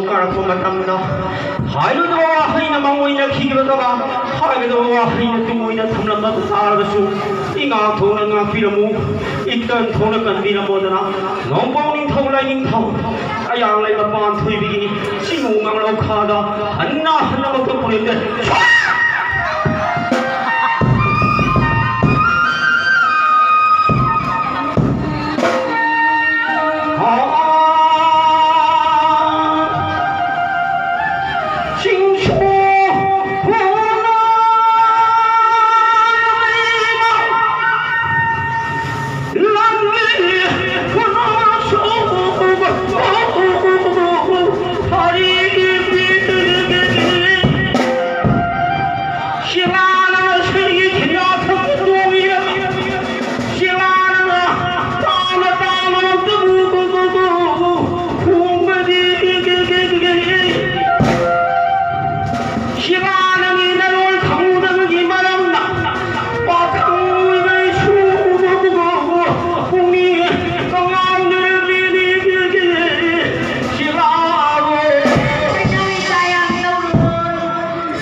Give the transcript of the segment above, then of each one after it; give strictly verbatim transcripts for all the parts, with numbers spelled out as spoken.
ꯀꯥꯔꯛꯄ ꯃꯇꯝꯗ ꯍꯥꯏꯔꯨꯗꯕ ꯋꯥꯍꯩꯅ ꯃꯥꯡꯑꯣꯏꯅꯈꯤꯒꯗꯕ, ꯍꯥꯏꯒꯗꯕ ꯋꯥꯍꯩꯅ ꯇꯨꯡ ꯑꯣꯏꯅ ꯊꯝꯂꯝꯕ ꯇꯥꯔꯒꯁꯨ, ꯏꯉꯥꯛ ꯊꯣꯛꯅ ꯉꯥꯛꯄꯤꯔꯝꯃꯨ, ꯏꯀꯟ ꯊꯣꯛꯅ ꯀꯟꯕꯤꯔꯝꯃꯣꯗꯅ ꯅꯣꯡꯄꯣꯛ ꯅꯤꯡꯊꯧ ꯂꯥꯏꯅꯤꯡꯊꯧ ꯑꯌꯥꯡ ꯂꯩꯃ ꯄꯥꯟꯊꯣꯏꯕꯤꯒꯤ ꯆꯤꯡꯉꯨ ꯉꯥꯡꯂꯧꯈꯥꯗ ꯍꯟꯅ ꯍꯟꯅ ꯃꯈꯣꯏ ꯄꯨꯔꯦꯟꯗ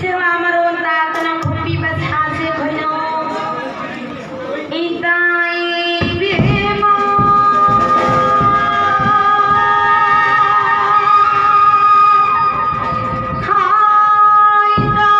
ꯁꯦꯕꯥ ꯃꯔꯣꯟ ꯇꯥꯗꯅ ꯈꯣꯡꯕꯤꯕ ꯁꯥꯁꯦ ꯈꯣꯏꯅꯧ꯫ ꯏꯇꯥ ꯏꯕꯦꯝꯃ꯫ ꯍꯥꯏꯗ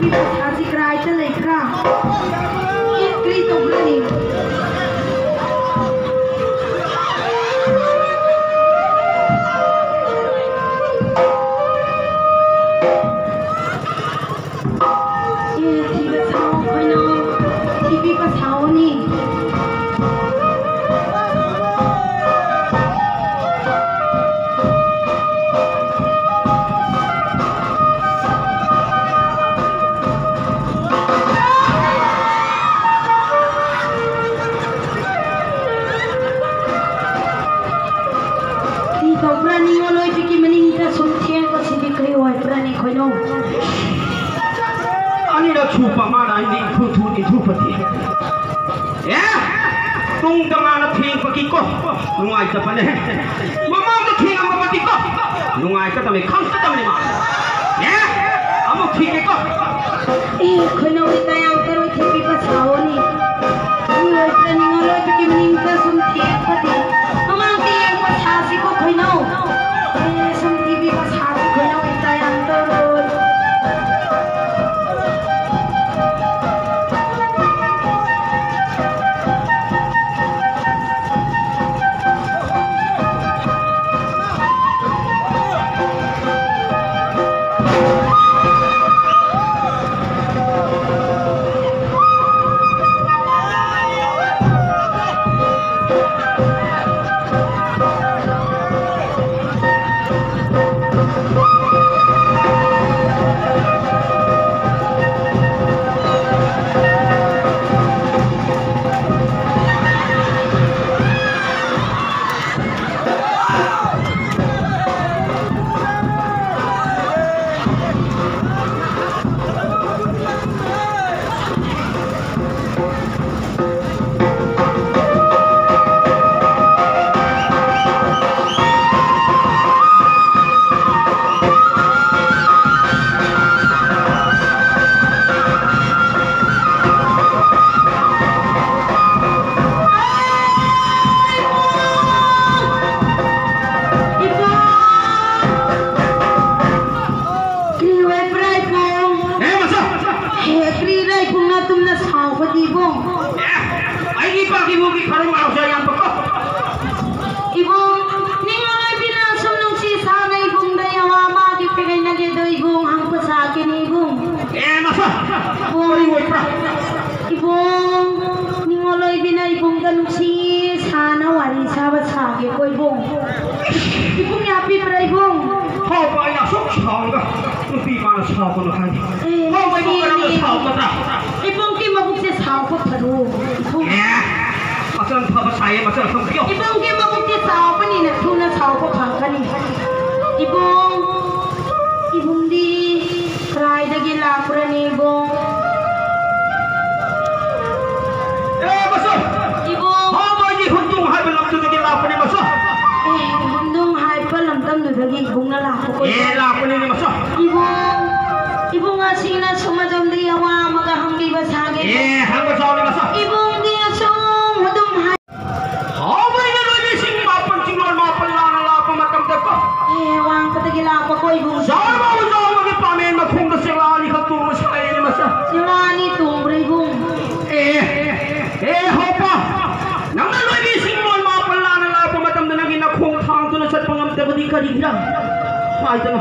ꯄꯩꯁꯥꯁꯤ ꯀꯗꯥꯏꯗ ꯂꯩꯈ꯭ꯔꯥ? ꯑꯦ, ꯀꯔꯤ ꯇꯧꯈ꯭ꯔꯅꯤ? ꯑꯦ, ꯊꯤꯕ ꯁꯥꯎ, ꯈꯣꯏꯅꯥꯎ꯫ ꯊꯤꯕꯤꯕ ꯁꯥꯎꯅꯤ꯫ ꯀꯔꯤ ꯇꯧꯕ꯭ꯔꯥ? ꯅꯤꯡꯉꯣꯜ ꯑꯣꯏꯕꯒꯤ ꯃꯅꯤꯡꯗ ꯁꯨꯝ ꯊꯦꯡꯕꯁꯤꯗꯤ ꯀꯔꯤ ꯑꯣꯏꯕ꯭ꯔꯥꯅꯦ, ꯈꯣꯏꯅꯧ? ꯑꯅꯤꯔꯛ ꯁꯨꯕ ꯃꯥꯅ ꯑꯩꯗꯤ ꯏꯟꯊꯨ ꯊꯨ ꯏꯟꯊꯨ ꯐꯠꯇꯦ꯫ ꯑꯦ? ꯇꯨꯡꯗ ꯃꯥꯅ ꯊꯦꯡꯕꯒꯤꯀꯣ, ꯅꯨꯡꯉꯥꯏꯇꯕꯅꯦ꯫ ꯃꯃꯥꯡꯗ ꯊꯦꯡꯉꯝꯃꯕꯗꯤꯀꯣ, ꯅꯨꯡꯉꯥꯏꯇꯕꯅꯦ, ꯈꯪꯒꯗꯕꯅꯦ ꯃꯥ꯫ ꯑꯦ? ꯑꯃꯨꯛ ꯊꯦꯡꯉꯦꯀꯣ꯫ ꯑꯦ, ꯈꯣꯏꯅꯧ ꯏꯇꯥ ꯌꯥꯝ ꯇꯔꯣꯏ ꯊꯦꯛꯄꯤꯕ ꯁꯥꯑꯣꯅꯦ꯫ ꯅꯤꯡꯉꯣꯜ ꯑꯣꯏꯕ꯭ꯔꯥ, ꯅꯤꯡꯉꯣꯜ ꯑꯣꯏꯕꯒꯤ ꯃꯅꯤꯡꯗ ꯁꯨꯝ ꯊꯦꯛꯄꯗꯤ꯫ ꯃꯃꯥꯡꯗ ꯌꯦꯡꯕ ꯁꯥꯁꯤꯀꯣ, ꯈꯣꯏꯅꯧ꯫ ꯑꯦ, ꯁꯨꯝ ꯊꯦꯛꯄꯤꯕ ꯁꯥꯁꯤ, ꯈꯣꯏꯅꯧ ꯏꯇꯥ ꯌꯥꯝ ꯇꯔꯣꯏ꯫ ꯀꯌꯥ ꯄꯤꯕ꯭ꯔꯥ, ꯏꯕꯨꯡ? ꯍꯥꯎꯕ, ꯑꯩꯅ ꯑꯁꯨꯛ ꯁꯥꯎꯔꯒ ꯅꯨꯄꯤ ꯃꯥꯅ ꯁꯥꯎꯒꯅꯨ ꯍꯥꯏ꯫ ꯑꯦ, ꯍꯥꯎꯕ, ꯏꯕꯨꯡ ꯀꯔꯝꯅ ꯃꯁꯤꯅꯤ꯫ ꯁꯥꯎꯒꯗ꯭ꯔꯥ? ꯏꯕꯨꯡꯒꯤ ꯃꯕꯨꯛꯁꯦ ꯁꯥꯎꯕ ꯐꯔꯣ, ꯏꯕꯨꯡ꯫ ꯑꯦ, ꯃꯆꯜ ꯐꯕ ꯁꯥꯏꯌꯦ, ꯃꯆꯜ ꯐꯕ ꯄꯤꯌꯣ꯫ ꯏꯕꯨꯡꯒꯤ ꯃꯕꯨꯛꯁꯦ ꯁꯥꯎꯕꯅꯤꯅ ꯊꯨꯅ ꯁꯥꯎꯕ ꯐꯪꯒꯅꯤ꯫ ꯏꯕꯨꯡ, ꯏꯕꯨꯡꯗꯤ ꯀꯗꯥꯏꯗꯒꯤ ꯂꯥꯛꯄ꯭ꯔꯅꯤ, ꯏꯕꯨꯡ? ꯑꯦ, ꯃꯆꯜ! ꯏꯕꯨꯡ! ꯍꯥꯎꯕ, ꯑꯩꯗꯤ ꯍꯨꯟꯗꯨꯡ ꯍꯥꯏꯕ ꯂꯝꯗꯨꯗꯒꯤ ꯂꯥꯛꯄꯅꯦ, ꯃꯆꯜ꯫ ꯑꯦ, ꯍꯨꯟꯗꯨꯡ ꯍꯥꯏꯕ ꯂꯝꯗꯝꯗꯨꯗꯒꯤ ꯏꯕꯨꯡꯅ ꯂꯥꯛꯄ ꯀꯣꯏꯕ꯫ ꯑꯦ, ꯂꯥꯛꯄꯅꯤꯅꯦ, ꯃꯆꯜ꯫ ꯏꯕꯨꯡ, ꯏꯕꯨꯡ ꯑꯁꯤꯅ ꯁꯨꯝ ꯑꯗꯣꯝꯗꯒꯤ ꯑꯋꯥ ꯑꯃꯒ ꯍꯪꯕꯤꯕ ꯁꯥꯒꯦ꯫ ꯑꯦ, ꯍꯪꯕ ꯁꯥꯎꯅꯦ, ꯃꯆꯜ꯫ ꯏꯕꯨꯡꯗꯤ ꯑꯁꯨꯝ ꯑꯗꯨꯝ ꯍꯥꯏ- ꯍꯥꯎꯕ, ꯑꯩꯅ ꯂꯣꯏꯕꯤꯁꯤꯡ ꯃꯥꯄꯟ, ꯆꯤꯡꯂꯣꯟ ꯃꯥꯄꯟ ꯂꯥꯟꯅ ꯂꯥꯛꯄ ꯃꯇꯝꯗꯀꯣ꯫ ꯑꯦ, ꯋꯥꯡꯃꯗꯒꯤ ꯂꯥꯛꯄ ꯀꯣꯏꯕꯨ꯫ ꯆꯥꯎꯔꯕ ꯎꯖꯥꯎ ꯑꯃꯒꯤ ꯄꯥꯃꯦꯟ ꯃꯈꯣꯡꯗ ꯆꯦꯛꯂꯥ ꯑꯅꯤꯈꯛ ꯇꯣꯡꯕ ꯁꯥꯏꯅꯦ, ꯃꯆꯜ꯫ ꯆꯦꯛꯂꯥ ꯑꯅꯤ ꯇꯣꯡꯕ꯭ꯔꯥ, ꯏꯕꯨꯡ? ꯑꯦ, ꯑꯦ, ꯍꯥꯎꯕ, ꯅꯪꯅ ꯂꯣꯏꯕꯤꯁꯤꯡ ꯂꯣꯟ ꯃꯥꯄꯟ ꯂꯥꯟꯅ ꯂꯥꯛꯄ ꯃꯇꯝꯗ ꯅꯪꯒꯤ ꯅꯈꯣꯡ ꯊꯥꯡꯗꯨꯅ ꯆꯠꯄ ꯉꯝꯗꯕꯗꯤ ꯀꯔꯤꯒꯤꯔ? ꯍꯥꯏꯗꯅ꯫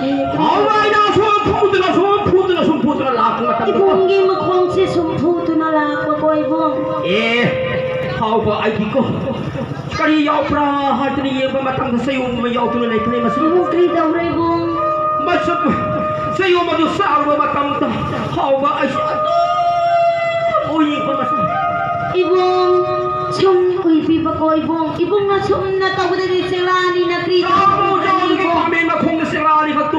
ꯑꯦ, ꯀꯔꯤ ꯍꯥꯎꯕ, ꯑꯩꯅ ꯁꯨꯝ ꯐꯨꯗꯅ, ꯁꯨꯝ ꯐꯨꯗꯅ, ꯁꯨꯝ ꯐꯨꯗꯅ ꯂꯥꯛꯄ ꯃꯇꯝꯗꯀꯣ꯫ ꯏꯕꯨꯡꯒꯤ ꯃꯈꯣꯡꯁꯦ ꯁꯨꯝ ꯐꯨꯗꯨꯅ ꯂꯥꯛꯄꯀꯣ, ꯏꯕꯨꯡ꯫ ꯑꯦ, ꯍꯥꯎꯕ, ꯑꯩꯗꯤꯀꯣ ꯀꯔꯤ ꯌꯥꯎꯕ꯭ꯔꯥ ꯍꯥꯏꯗꯅ ꯌꯦꯡꯕ ꯃꯇꯝꯗ ꯆꯌꯣꯝ ꯑꯃ ꯌꯥꯎꯗꯨꯅ ꯂꯩꯈ꯭ꯔꯦ, ꯃꯆꯜ꯫ ꯏꯕꯨꯡ, ꯀꯔꯤ ꯇꯧꯔꯦ, ꯏꯕꯨꯡ? ꯃꯆꯜ, ꯆꯌꯣꯝ ꯑꯗꯨ ꯆꯥꯔꯨꯕ ꯃꯇꯝꯗ ꯍꯥꯎꯕ ꯑꯩꯁꯨ ꯑꯗꯨꯝ ꯎꯏꯕ, ꯃꯆꯜ꯫ ꯏꯕꯨꯡ, ꯁꯨꯝ ꯎꯏꯕꯤꯕꯀꯣ, ꯏꯕꯨꯡ꯫ ꯏꯕꯨꯡꯅ ꯁꯨꯝꯅ ꯇꯧꯕꯗꯒꯤ ꯆꯦꯛꯂꯥ ꯑꯅꯤꯅ ꯀꯔꯤ ꯆꯥꯎꯔꯕ ꯎꯖꯥꯎ ꯑꯗꯨꯒꯤ ꯏꯕꯨꯡ? ꯄꯥꯃꯦꯟ ꯃꯈꯣꯡꯗ ꯆꯦꯛꯂꯥ ꯑꯅꯤꯈꯛ